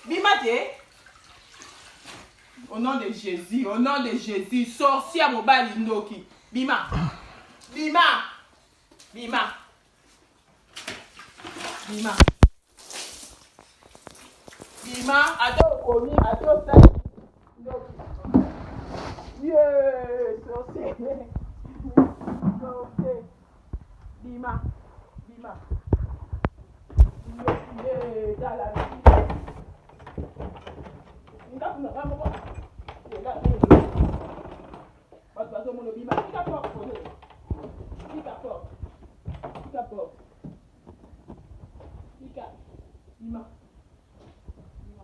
Bima te. Au nom de Jésus, au nom de Jésus, sorcier ya mobali ndoki. Bima. Bima. Bima. Bima. Bima, ata okomi, ata osali ndoki. Yeah, sorcier. Sorcier. Bima. Bima. Ndoki, ye, tala. Ndako na nga moko. Bato bazomona bima. Tika porte. Tika porte. Tika porte. Tika. Bima. Bima.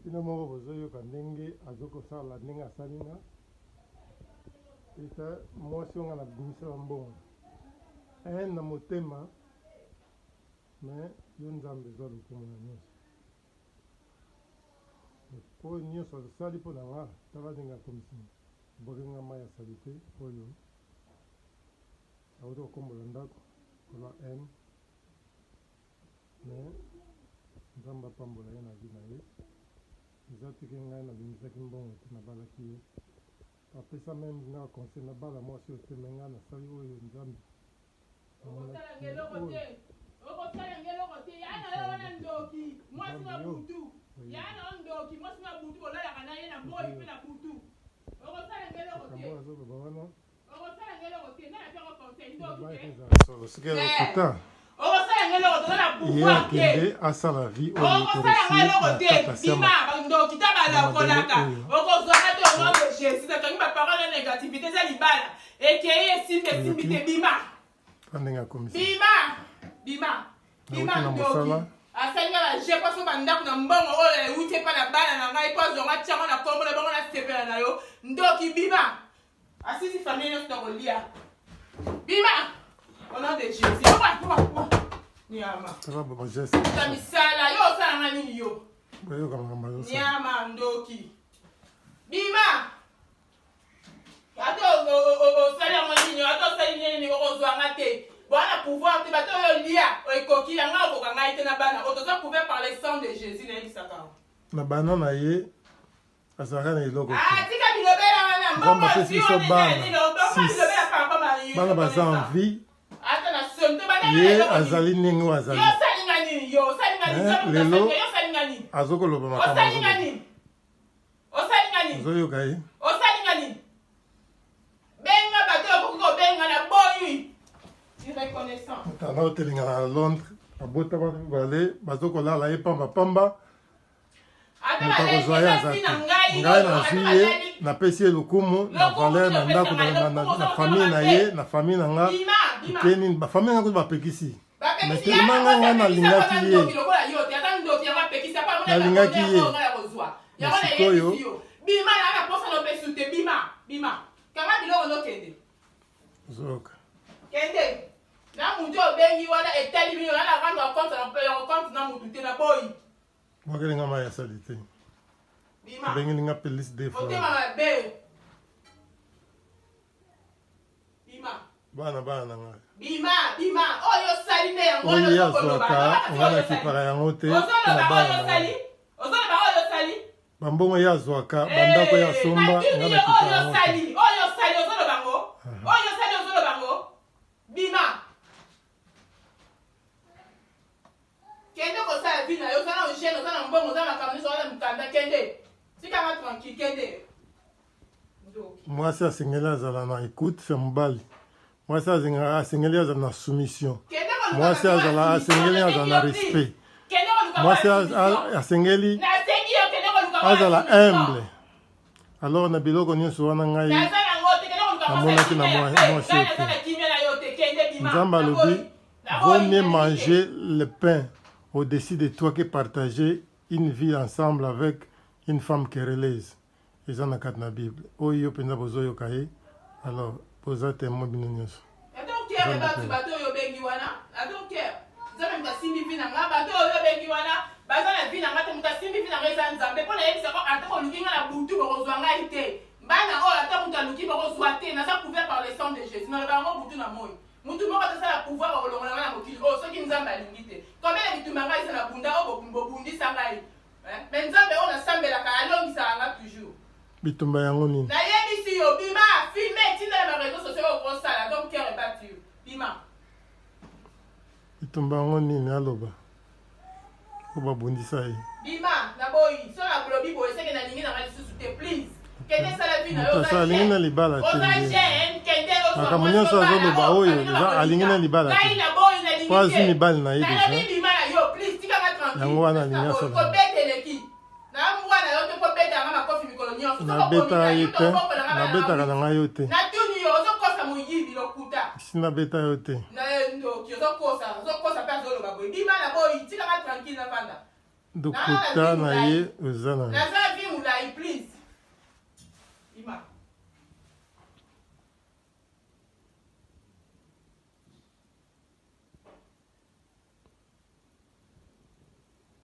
Bino moko bozoyoka ndenge azokosala ndenge asali nga eza mwasi oyo nga nabimisaka mbongo haine na motema mais yo nzambe zwa lokumu na nyonso oyo nyonso asali mpo na nga tala ndenge akomisi nga abwaki nga mai ya salite oyo auti kokombola ndako kola haine Mais nzambe apambola ye na vie na ye eza te ke ngai nabimisaki mbongo te nabalaki ye apesa meme nga conseil nabala mwasi oyo te mais ngai nasali oyo nzambe Okosala nga eloko te. Okosala nga eloko te. Ya na yo wana ndoki. Mwasi na butu. Ya na yo ndoki. Mwasi na butu bolalaka na ye na moi pe na butu. Okosala nga eloko te. Makambo azoloba wana Okosala nga eloko te. Nani apesa yo conseil? Ndoki te. Solo soki lokuta. Okosala nga eloko te. Oza na Ye pouvoir te. akende asala vie oyo Okosala nga eloko na te. kati ya Bima bandoki ta balakolaka. oyo. Okozwa nga te au nom de Jésus. Nakangi ba parole ya négativité eza libala. Ekei esimbi esimbi te. Bima. Tala ndenge akomisi. Bima. Bima. Bima Nauti na ndoki. mosala. Asali nga ba jeux po asomba ndako na mbongo oyo ewuti epa na bana na ngai po azwa nga atia ngo na kombo na bango nasepela na yo. Ndoki bima. Asisi famille nyonso na kolia. Bima! Au nom de Jésus. Yoka, yoka, yoka. Nyama. Tala ba geste. Ta misala, yo osala nga nini yo? Boyoka makambo azosala. Nyama ndoki. Bima! Ata osali yango nini, ata osali nini, okozwa nga te. Bwana pouvoir te, bato oyo lia, ekoki ya nga okoka ngai te na bana. Oyo toza couvert par le sang de Jésus nayebisaka. Na bana na ye azalaka na eloko te. Ah, tika bilobela wana Nzambe mbongo apesi ozwi biso wana eza bana nini obongo six. bilobela par rapport na Bana baza en vie, ata na soni to bana ye azali ndenge oyo azali. yo osali nga nini yo osali nga nini Eh, Nzambe lelo osali nga, yo osali nga nini azokoloba makambo osali nga azoloba. nini osali nga nini Ozoyoka ye? osali nga nini benga bato oyo okoki kobenga na boyi irreconnaissant Moto anga otelengana na Londres, abota bana mibale, bazokolala ye pamba pamba. Moto akozwa ye aza te. Ngai nazwi ye, napesi ye lokumu na valeur na ndako na famille na ye, na famille na nga. Eke nini, ba famille na nga kutu bapekisi. Mais tellement nga nga nalingaki ye. Nalingaki ye. Mais sikoyo bima na na posa na opesu te bima bima kanga biloko nokende zoka. Kende na mutu obengi wana etali bino na na rendre compte na compte na mutu te na boyi. Bwakeli nga mayi ya salite. Bima. Abengeli nga pelisse deux fois. Motema mabe. Bima. Bana bana na ngai. Bima, bima. Oyo osali nde yango Oyo ye wana ozokoloba. azwaka nga nakipaka yango te mpo na Ozoloba bana oyo na osali. ngai. Ozoloba oyo osali. Bambongo ye azwaka, bandako ye asomba nga Natuni yo nakipaka oyo yango te. osali. Oyo osali ozoloba yango. Oyo osali ozoloba yango. Bima. Kende kosala vie na yo, oza nanu jeune, oza na mbongo, oza na makambo nionso, oza na mukanda, kende. Tika nga tranquille, kende. Ndoki. Mwasi asengeli azala na ecoute ya mobali. Mwasi asengeli azala na soumission. Kende koluka Mwasi bato ya azala soumission, asengeli azala nasengi na yo please. respect. Kende koluka Mwasi ba ya soumission. asengeli Nasengi yo kende koluka ba ya azala soumission. humble. Alors na biloko nyonso wana ngai Naza nango te, kende koluka mwasi ya namonaki na kimia ya pe. mwasi Ngai oyo naza te. na kimia na yo te, kende bima. Nzambe alobi Naboyi. vaut Naboyi, mieux nalingi te. manger le pain au-dessus de toi que partager une vie ensemble avec une femme querelleuse. Eza na kati na Bible. Oyo yo penza bozoyoka ye, alors boza temoin bino nyonso. I don't care about bato oyo obengi wana. I don't care. Nzambe moto asimbi vie na nga. Bato oyo obengi wana baza na vie na nga te. Moto asimbi vie na nga eza Nzambe. Mpo nayebisa ko ata koluki nga na butu bokozwa ngai te. Bana oyo ata moto aluki bokozwa te. Naza couvert par le sang de Jésus. Naloba yango butu na moi. Moto moko atasala pouvoir akolongola ngai na mokili oyo soki Nzambe alingi te. Combien ya bitumba ngai eza na bunda oyo bobundisa ngai. Mais Nzambe oyo nasambelaka alongisaka nga toujours. Bitumba yango nini? Nayebisi yo bima filme tinda na ba réseaux sociaux oyo okosala donc cœur ebati yo bima. Bitumba yango nini aloba po babundisa ye. Bima naboyi so nalobi boye seke nalingi na nga lisusu te please kende sala vie na yo Moto oza alingi na jeune libala te oza nde. jeune kende ozwa Makambo mwasi nyonso obala azoloba oyo oyo famille eza alingi na bakolinga libala ngai te. naboyi Po nalingi azwi te mibali na ye nalobi deja. bima na yo please tika nga tranquille Yango wana alingi naboyi asala. kobeta eleki na mbwa na yo te kobeta nga makofi mikolo nyonso soki obomi Nabeta ngai ye yo te, tokobokola nga bana na nabetaka na witi ngai yo te. natuni yo ozokosa moyibi lokuta Si nabeta yo te. na ndoki ozokosa ozokosa mpe azoloba boye bima naboyi tika nga tranquille navanda Lokuta na ye oza na naza.